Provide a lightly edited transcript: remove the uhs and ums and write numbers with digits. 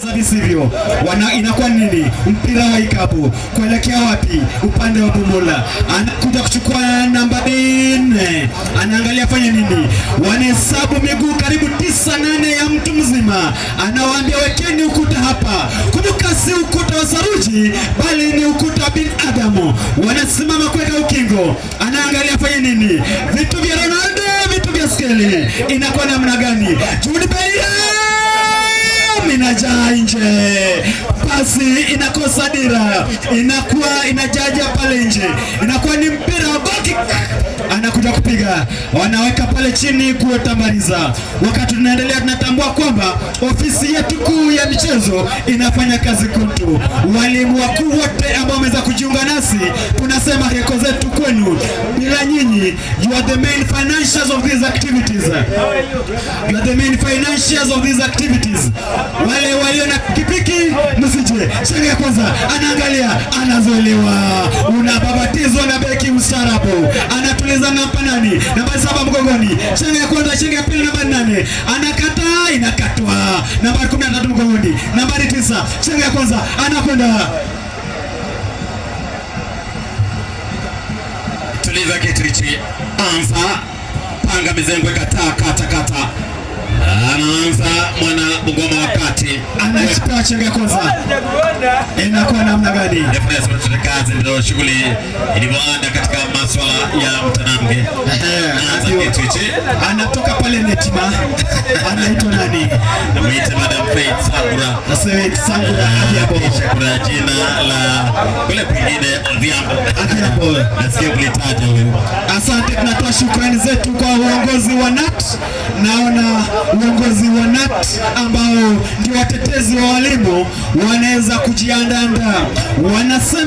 Visivyo wana inakuwa nini? Mpira wa ikapu kuelekea wapi? Upande wa Bumula, anakuja kuchukua namba 4, anaangalia fanya nini? Wanahesabu miguu karibu tisa nane ya mtu mzima, anawaambia wekeni ukuta hapa. Kumbuka si ukuta wa saruji, bali ni ukuta wa binadamu. Wanasimama kuweka ukingo, anaangalia fanya nini? Vitu vya Ronaldo, vitu vya skeli, inakuwa namna gani? Jude Bellingham inajaa nje, pasi inakosa dira, inakuwa inajaja pale nje, inakuwa ni mpira wa goal kick. Anakuja kupiga, wanaweka pale chini kuotambariza. Wakati tunaendelea, tunatambua kwamba ofisi yetu kuu ya michezo inafanya kazi kuntu. Walimu wakuu wote ambao wameweza kujiunga nasi, tunasema heko zetu kwenu. Bila nyinyi, you are the main financiers of these activities. You are the main financiers of these activities. Wale walio na pikipiki msije. Sheria ya kwanza anaangalia, anazoelewa, unababatizwa na beki mstaarabu, anatuliza namba nani, namba 7 mgongoni. Sheria ya kwanza, sheria ya pili, namba 8 anakataa, inakatwa, namba 13 mgongoni, nambari 9, sheria ya kwanza anakwenda. Tuliza kitu hichi, anza panga mizengwe, kataa kata kata. Anaanza mwana Bungoma wakati Anachukua chenga ya kwanza, inakuwa namna gani? Reference kazi ndio shughuli ilivyoanda katika maswala ya mtanange. Anaanza kitu hichi. Anatoka pale Netima, anaitwa nani? Namuita Madam Faith Sangura. Nasema Sangura Adhiambo. Kisha kuna jina la kule kwingine Odhiambo. Adhiambo. Nasikia kulitaja huyu. Asante, tunatoa shukrani zetu kwa uongozi wa KNUT. Naona uongozi wa KNUT ambao ndio watetezi wa walimu wanaweza kujiandaa, wanasema